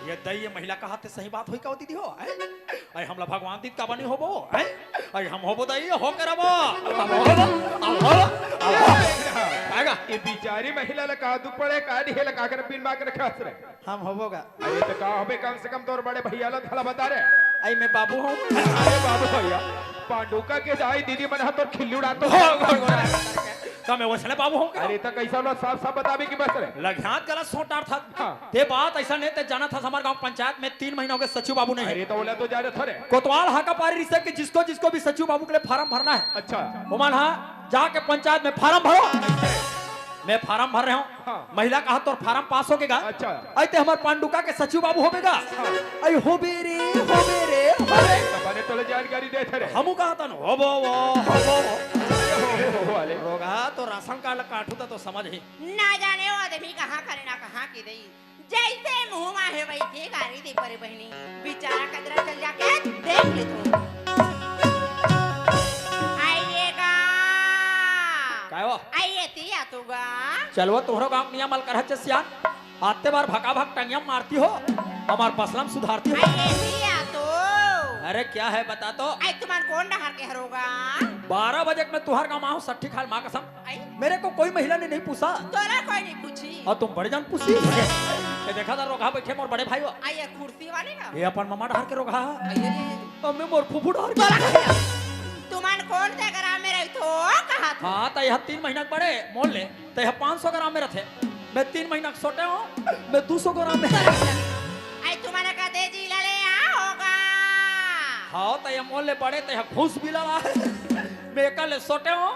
ये दई, ये महिला कहाथे, सही बात होई का दीदी हो, हैं? अई हमला भगवान दीत का बनी होबो, हैं? अई हम होबो दई, हो के रबो। अब हो, अब हो, अब हो। आएगा। ये बिचारी महिला ला का दुख पड़े, का नहीं हे ला का कर बिन मां के रखे हस रे। हम होबो गा। अरे त का होबे, कम से कम तोर बड़े भैया ला घला बता रे। अई मैं बाबू हूँ। अरे बाबू भैया, पांडुका के दाई दीदी मन ह तोर खिल्ली उड़ात हो। हो, हो, हो। का मैं वैसने बाबू हूँ का? अरे त कैसा लो, साफ साफ बताबे कि बस रे। लघ्यात गलत सोच डारथस। हाँ। ते बात ऐसा नहीं, ते जानथस हमर गांव पंचायत में तीन महीना होगे सचिव बाबू नहीं है। अरे त ओला तो जानथस रे। कोतवाल हाका पारी रिहिसे कि जिसको जिसको भी सचिव बाबू के लिए फारम भरना है। अच्छा। ओमन हा जाके पंचायत में फारम भरो। मैं फारम भर रहे हूँ। हाँ। महिला कहा तोर फारम पास होगे गा। अच्छा। अई ते हमर पांडुका के सचिव बाबू होबे गा। हाँ। अई होबे रे, होबे रे, होबे। अरे, त बने चलो जानकारी देथे रे। हमू कहा तन होबो वो, होबो वो। हो, हो, हो, वाले। रोगहा तो राशन कार्ड ला काटहू त तो समझ ही। ना जाने वो आदमी कहाँ करे ना कहाँ के दई। जैसे मुँह मा हे वैसे गारी दे परे बहिनी। बेचारा कदरा चल जाके देख ले तू। आइएगा। काय हो? आइए ती आ तू गा। चलवा तोहरो गाँव के नियम अलकर हे सियान। आते बार भका भक टंगिया मारती हो, हमार बसलम सुधारती हो। आइए ती आ तू। अरे क्या है बता तो? आई तुमन कोन डहर के हरो गा? बारह बजे के मैं तुहर गाँव मा हूँ, सट्ठी खाल माँ कसम। आई? मेरे को कोई महिला ने नहीं पूछा। तोला कोई नहीं पूछी। और तुम बड़े जान पूछी। ये देखा था रोगहा बैठे मोर बड़े भाई हो। आई ये कुर्सी वाले ना? ये अपन ममा डहर के रोगहा। आई ये। अब मैं मोर फूफू डहर के। तोला कहे। तुमन कोन से ग्राम में रही थो? कहा था? हाँ, तो यह तीन महीना के बड़े मोल ले। तैं ह पाँच सौ ग्राम में रथे, मैं तीन महीना के सोटे हूँ, मैं दू सौ ग्राम में। आई तुमन कते जिला ले आ होगा। हाँ, तैं ह मोर ले बड़े, तैं ह घूस बिला ला। मैं एकर ले सोटे हूँ,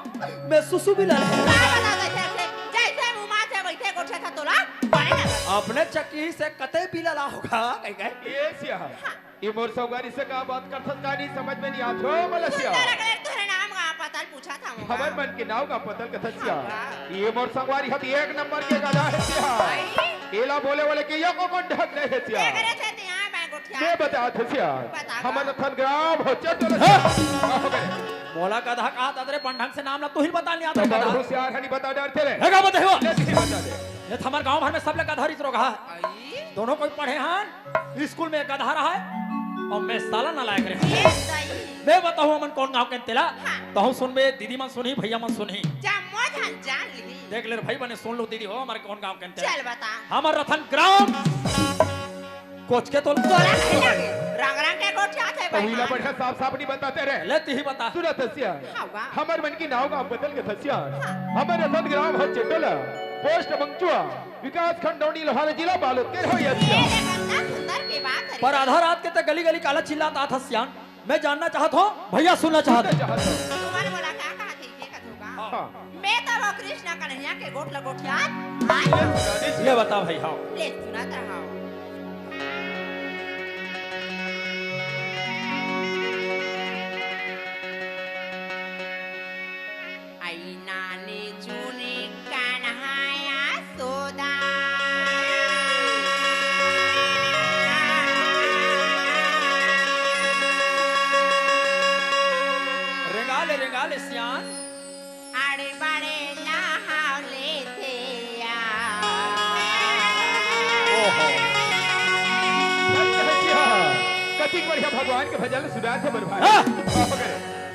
मैं सुसु बिला ला। का बता दे थे, जैसे मुँह मा थे वैसे गोठे था तोला, बड़े ना। अपने चक्की से कते बिला ला होगा, कहीं कहीं। ये सिया। हाँ। ये मोर सौगारी से का बात करथस का नहीं समझ में नहीं आत हो, मलसिया। सुंदर अगले तोरे नाम का पतल पूछा था मुँह हमर मा। मन के नाव का पतल कथसिया। हाँ। ये मोर सौगारी हत एक नंबर के गधा हे सिया। भाई। एला बोले वाले के एको कोन ढंग नहीं हे सिया। एकरे से ते यहाँ मैं गोठिया। के बता थे सिया। बता का। हमर रतन ग्राम हो चल चल हाँ। सिया। का हो गए? मोला गधा कहा था तेरे बन ढंग से नाम ला तू ही बता नहीं आता तो बड़ गधा। होशियार है नहीं बता डरथे रे। है का बता हो? ले तू ही बता दे। ये तो हमर गाँव भर में सब ले गधा रिस रोगहा। आई। दोनों कोई पढ़े हन। स्कूल में एक गधा रहा है और मैं साला नालायक रहे। ये सही। मैं बताहूँ हमन कौन गाँव के तेला। हाँ। तहूँ सुनबे, दीदी मन सुनही, भैया मन सुनही। जम्मो झन जान लिही। देख ले रे भाई बने सुन लो दीदी हो हमारे कौन गाँव के तेला। चल बता। हमर रतन ग्राम। कोच के तो तोला नहीं लगे। रंग रंग के गोठिया थे भाई पहला मान। बढ़िया साफ साफ नहीं बताते रहे। ले तू ही बता। सुनत हसिया। हाँ, वाह। हमर मन की नाव गाँव बदल के थसिया। हाँ। हमर रतन ग्राम हो चेटोला। पोस्ट मंगचुआ। विकास खंड डौंडी लोहारा जिला बालोद के रहो ये ये सिया। ले बंदा सुंदर के बात है। पर आधा रात के ते गली गली काला चिल्लात आत हस सियान। मैं जानना चाहत हूँ, भैया सुनना चाहत हूँ। चाहत हूँ। तुम्हारे बोला का कहा थे, ये कथू का? हाँ। मैं तो वो कृष्णा कन्हैया के गोठ लगोठिया। ये बता भाई, हाँ। ले सुनत रहा। आई नानी चुनी कान्हा यशोदा। रेंगा ले, रेंगा ले सियान। आड़े बाड़े नहाव लेथे या। ओहो। कतिक बढ़िया भगवान के भजन सुनात हे मोर भाई। हाँ। बाप रे।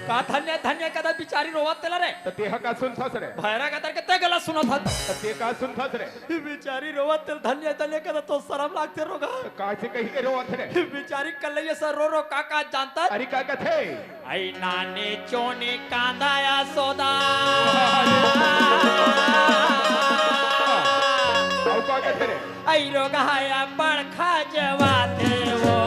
का धन्य धन्य कदा बिचारी रोवत तेला रे। त तेहा का सुनथस रे? भैरा कतर के ते गलत सुनत हस। त ते का सुनथस रे? बिचारी रोवत तेल धन्य धन्य कदा तो शरम लागथे रोगहा। त का से कही के रोवत रे? बिचारी कल्लैया से रो रो का का जानता। अरे का कथे? आई नानी चोनी कांदा यशोदा। अउ का कथे रे? आई रोगहा या बड़खा जवाथे वो।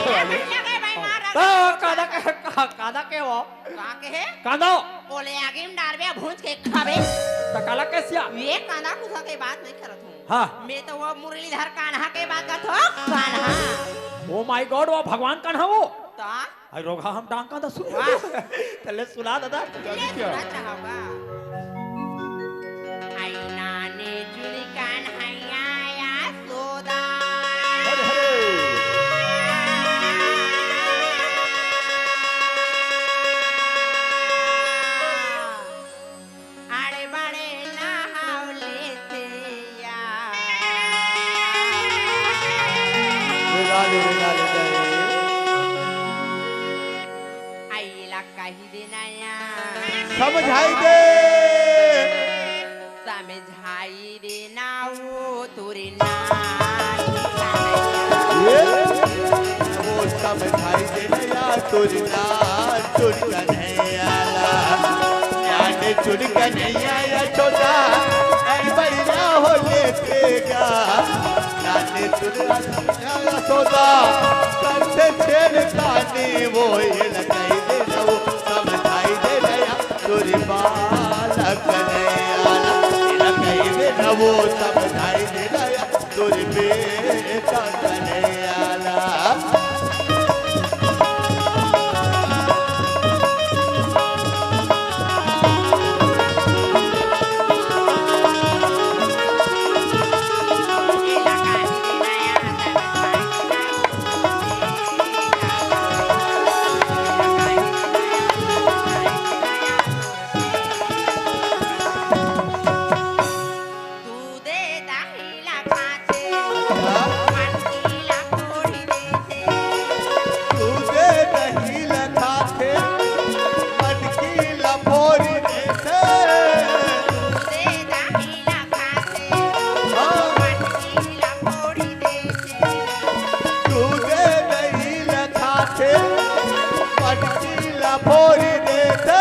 लगे भाई मार। तो कादा के, का-, कादा के वो? का कहे? कांदा। ओले आगे में डारबे भूंज के खाबे। त काला कहे सिया? ये कांदा कुसा के बात नहीं करत हूँ। हाँ। मैं तो वो मुरलीधर कान्हा के बात करत हूँ, कान्हा। Oh my God, वो भगवान कान्हा वो। ता? आई रोगहा हम डांग कांदा सुन। वाह। तले सुना दादा। ले सुनत रहा होगा। आई नाने जुड़ी कान्हैया यशोदा। हरे हरे। आड़े बाड़े नहाव लेथे या। रेगा ले, रेगा ले, रेगा ले। आइला कही दे नया। समझाई दे। समझाई दे ना वो तोरे ना। ये वो समझाई दे नया तोरे ना। चुड़कन है आला। याने चुड़कन है आया छोटा। आई बड़ी ना हो लेतेगा। याने चुड़कन है आया छोटा। सबसे छेड़खानी वो ये लगाई दे ना वो समझाई दे नया। तोरी बालक नयाला, तेरा कई दिन वो समझाई दे गया, तोरी बेटा नयाला। फोरी देते।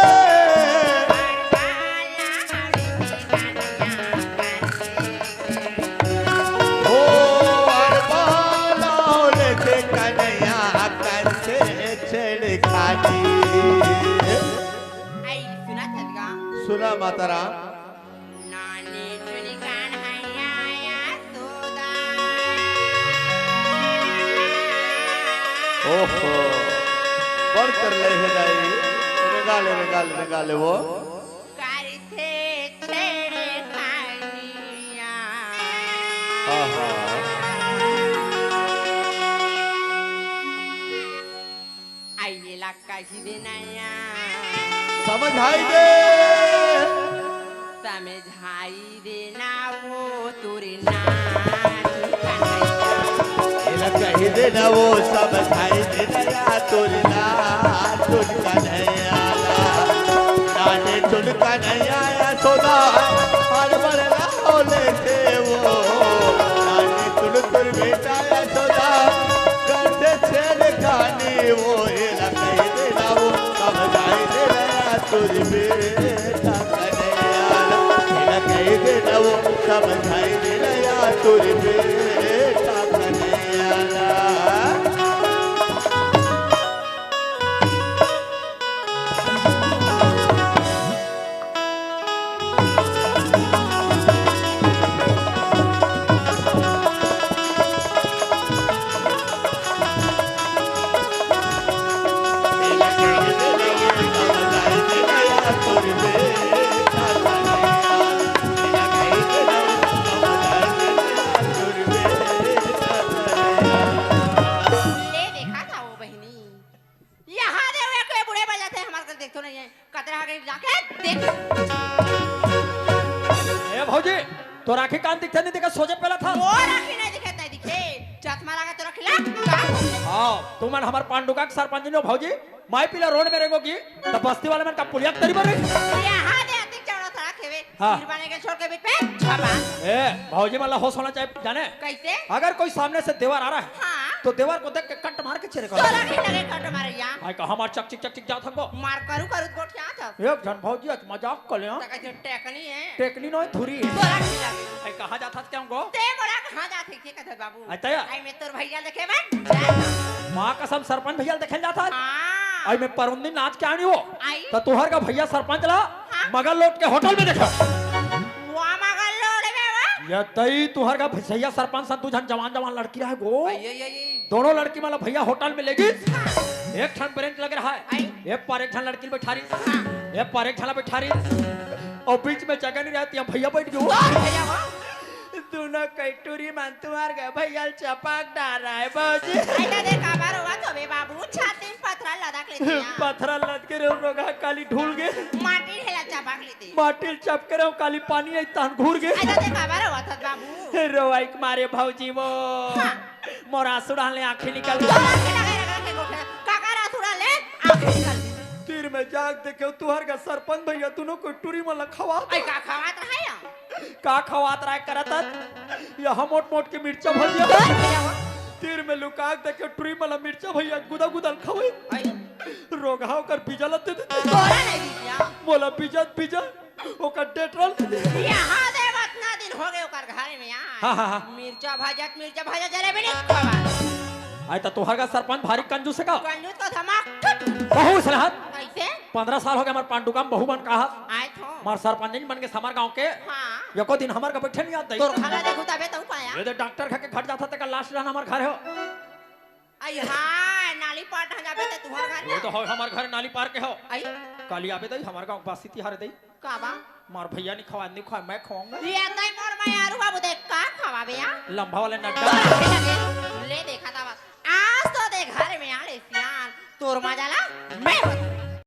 हो अरबाला लेते कन्हैया करते छेड़खानी। आई सुना था का? सुना माता राम। नानी चुनी कान्हैया यशोदा। ओहो, बड़ कर ले हे दाई। रेंगा ले, रेंगा ले, रेंगा ले वो। करथे छेड़खानिया। आहा। आइए ला कही दे नया। समझाई दे। समझाई देना वो तोरे नान कन्हैया। एला कही देना वो, समझाई देना या तोरे नान कन्हैया। नाने चुन कन्हैया यशोदा, हर बड़ लाओ लेते वो। नाने चुन तुर बेटा यशोदा, करते छेड़खानी वो। एला कही देना वो, समझाई देना या तोरे बेटा कन्हैया। एला कही देना वो, समझाई देना या तोरे बेटा कन्हैया। ले देखा था वो बहिनी, यहाँ दे हुए कोई बूढ़े बन जाते हैं, हमारे घर देखते नहीं है, कतरा आगे जाके देख। ए भौजी, तोर आँखी कान दिखथे नहीं, दिखे सोझे पेला था। मोर आँखी नहीं दिखे, तैं दिखे, चश्मा लगा तोर आँखी ला, का? हाँ, तुमन हमर पांडुका के सरपंच नो भौजी, माई पीला रोड में रेंगोगी, त बस्ती वाले मन का पुलिया के तरी बर रही। यहाँ दे अतिक चौड़ा सड़क हेवे, हाँ। फिर बने के छोड़ के बीच में छपा। ए, भौजी मन ला होश होना चाहिए, जाने? कैसे? अगर कोई सामने से देवर आ रहा है, हाँ। तो देवर को देख के कट मार के चले तोला करो। नहीं लगे कट मारे या। आई का हमार चक चिक चक चिक जात हको। मार करू करू गोठिया था। एक झन भौजी आज मजाक कर ले, हाँ? त कैसे टेकनी है? टेकनी नोय, धुरी है। तोला नहीं लगे। आई कहाँ जात हस क्या हमको? ते मोला कहाँ जात है, के कथस बाबू? आई तया? आई मैं तोर भैया देखे मैं। माँ कसम सरपंच भैया देखे जात हस? हाँ। आई मैं परुंदी नाच के आनी हो। आई? त तुहर का भैया सरपंच ला हाँ। मगल लोट के होटल में देखा। वाह, मगल लोट में वाह। ये तई तुहर का भैया सरपंच सन दू झन जवान जवान लड़की रहे गो। आई, आई, आई, आई। दोनों लड़की मन ला भैया होटल में ले गिस। हाँ। एक ठन बेंच लगे रहा है। आई। ए पार एक झन लड़की ल बैठा रही। हाँ। ए पार एक झन ला बैठा रही। अउ बीच में जगह नहीं रहती, हम भैया बैठ गए। वाह, भैया वाह। दोनों कई टूरी मन तुहर का भैया ल चपक डारा है भौजी। आई दे काबर होवत होबे बाबू, छाती में पथरा लदक लेती है। पथरा लद के रे रोगहा काली ढूल गे। माटी ढेला चपक लेती। माटी ल चपके रहो, काली पानी आई तहन घूर गे। आई दे काबर होवत हस बाबू। रोवाई के मारे भौजी वो। हाँ। मोर आंसू डाल ले आंखी निकल गे। तोर आंखी लगे रगड़ के गोठे। काकर आंसू डाल ले आंखी निकल गे। तीर में जाग देखे तुहर का सरपंच भैया दोनों कोई टूरी मन ला खवात। आई का खवात रहा या? का खवात रहा करत हस? यहाँ मोट मोट के मिर्चा भजिया। तोर भैया वो। तीर में लुका के देखे टूरी मन ला मिर्चा भजिया गुदा गुदा ल खवाई। आई। रोगहा ओकर बीजा ला दे देते। तोला नहीं दीजिया। मोला बीजा बीजा ओकर डेटरल दे दे। यहाँ दे, इतना दिन हो गए ओकर घर में यार। हाँ, हाँ, हाँ। मिर्चा भजत, मिर्चा भजत जलेबी नहीं खवा। आई त तोहर का सरपंच भारी कंजूस है का? कंजूस का धमाक। बहुत सलाहत। कैसे? पन्द्रह साल हो गए हमार पांडुका में बहू मन का हाथ। आए थो। हमार सरपंच नहीं बन के हमार गांव के। हाँ। एको दिन हमार का बैठे नहीं आते। तोर खाना देखू तबे तो पाया। ये दे डॉक्टर खा के घट जाता तेका लास्ट रहना हमार घर हो। आई हाँ, नाली पार ढंगा पे ते तुहर घर वो ना। तो हो हमार घर नाली पार के हो। आई। काली आबे दई हमार गांव बासी तिहार दई। का बा? मार भैया नहीं खवा, नहीं खवा, मैं खवाऊंगा। ये तई मोर मैं आरू बाबू देख का खवाबे या? लंबा वाले नड्डा। ले देखा था बस। आज तो दे घर में आले सियान, तोर मजा ला मैं हो।